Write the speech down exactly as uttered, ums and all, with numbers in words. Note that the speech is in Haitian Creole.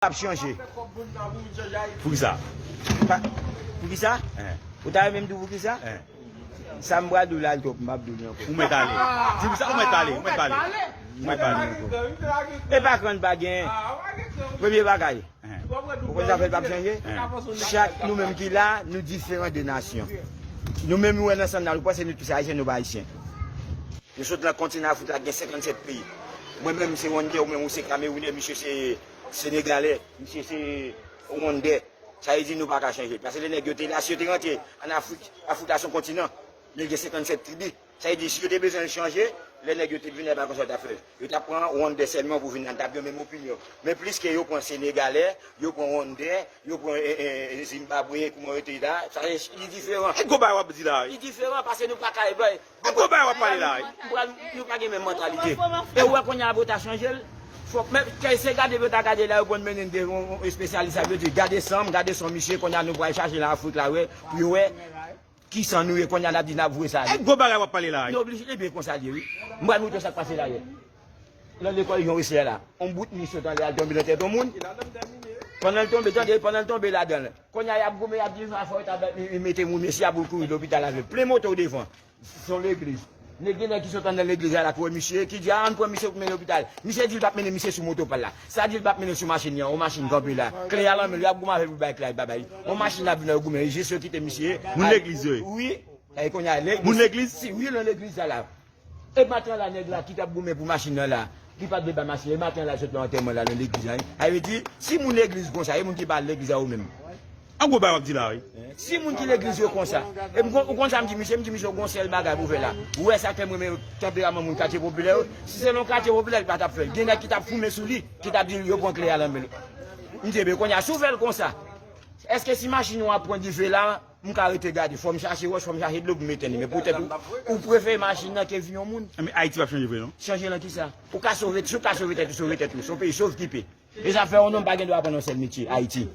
ap chanje. Poukisa? Pa- Poukisa? Hein. Ou ta renmen m di w poukisa? Hein. Sa m pral di w la, l twòp, m p ap di w li ankò. Ou mèt ale. Di m sa, ou mèt ale, ou mèt pale. Ou mèt pale. E pa kran pa gen. Premye bagay. Hein. Ou konn sa fè l p ap chanje? Hein. Chak nou menm ki la, nou diferan de nasyon. Nou menm, nou wè nan san n nan, nou panse nou tout se Ayisyen, nou pa Ayisyen. Nou sot nan kontinan Afrik la, gen senkannsèt peyi. Mwen menm, se Rwandè, ou menm, ou se Kamewounè, misye se Senegalè, misye se Rwandè. Sa vle di nou pa ka chanje. Paske lè nèg yo te la, si yo te rantre ann Afrik, Afrik la se yon kontinan, men gen senkannsèt tribi. Sa vle di, si yo te bezwen chanje, lè nèg yo te vin la, pa konsa yo t ap fè. Yo t ap pran Rwandè sèlman pou vin la, n t ap gen menm opinyon. Men plis ke yo pran Senegalè, yo pran Rwandè, yo pran, e, e, e, Zimbabwe, kouman yo te la, sa, li diferan. E gwo bagay w ap di la, wi. Li diferan paske nou pa ka, e, bay, e gwo bagay w ap pale la, wi. Nou pa, nou pa gen menm mantalite. E ou wè kounye a pou ta chanje l, fòk, men, ke se gade pou ta gade la, yo konn mennen de yon, yon espesyalis la, yo di, gade san m, gade san misye, kounye a nou pral chache nan Afrik la, wè, pou yo wè ki san nou ye, kounye a n ap di n ap voye sa ale. E gwo bagay w ap pale la, wi. Nou oblije, ebyen, konsa l ye, wi. M pral montre w sa k pase la yè. Nan lekòl Jan Weslè la, yon bout mi sot anlè al tonbe nan tèt yon moun. Pandan l tonbe, tande, pandan l tonbe ladan l. Kounye a, y ap goumen, y ap di, "A, fò yo ta mete moun, mesye a pou l kouri lopital avè l." Plen moto devan. Se yon legliz. Nèg, gen nèg ki sot anndan legliz la, la, pou wè misye, ki di, "A, ann pran misye pou mennen lopital." Misye di l p ap mennen misye sou moto pa l la. Sa di l p ap mennen sou machin li an, yon machin kanpe la. Kle a nan men l, y ap goumen avè l pou bay kle a, li pa bay. Yon machin ap vin nan yo goumen, jis yo kite misye. Moun legliz yo ye? Wi. E kounye a, legliz. Moun legliz? Si, wi, nan legliz sa la. E maten an la, nèg la ki t ap goumen pou machin nan la, li pa t vle bay machin, e maten an la, sot nan antèman la, nan legliz la, wi. Sa vle di, si moun legliz konsa, e moun ki pa al legliz la, ou menm. An gwo bagay w ap di la, wi. Si moun ki legliz yo konsa, e m kon- ou konn sa m di misye, m di misye, ou gon sèl bagay pou fè la. Ou wè sa k fè m renmen tanperaman moun katye popilè yo? Si se nan katye popilè, li pa t ap fè l. Gen nèg ki t ap foumen sou li, ki t ap di l yo pran kle a nan men l. M di, "Ebyen, kounye a, si w fè l konsa, èske si machin ou ap pran dife la, m ka rete gade, fò m chache wòch, fò m chache dlo pou m etenn li, men poutèt ou, ou prefere machin nan ke vi yon moun." Men Ayiti p ap chanje vre, non? Chanje nan kisa? Ou ka sove, si w ka sove tèt ou, sove tèt ou. Se yon peyi sovkipe. E sa fè yon nonm pa gen dwa aprann yon sèl metye, Ayiti.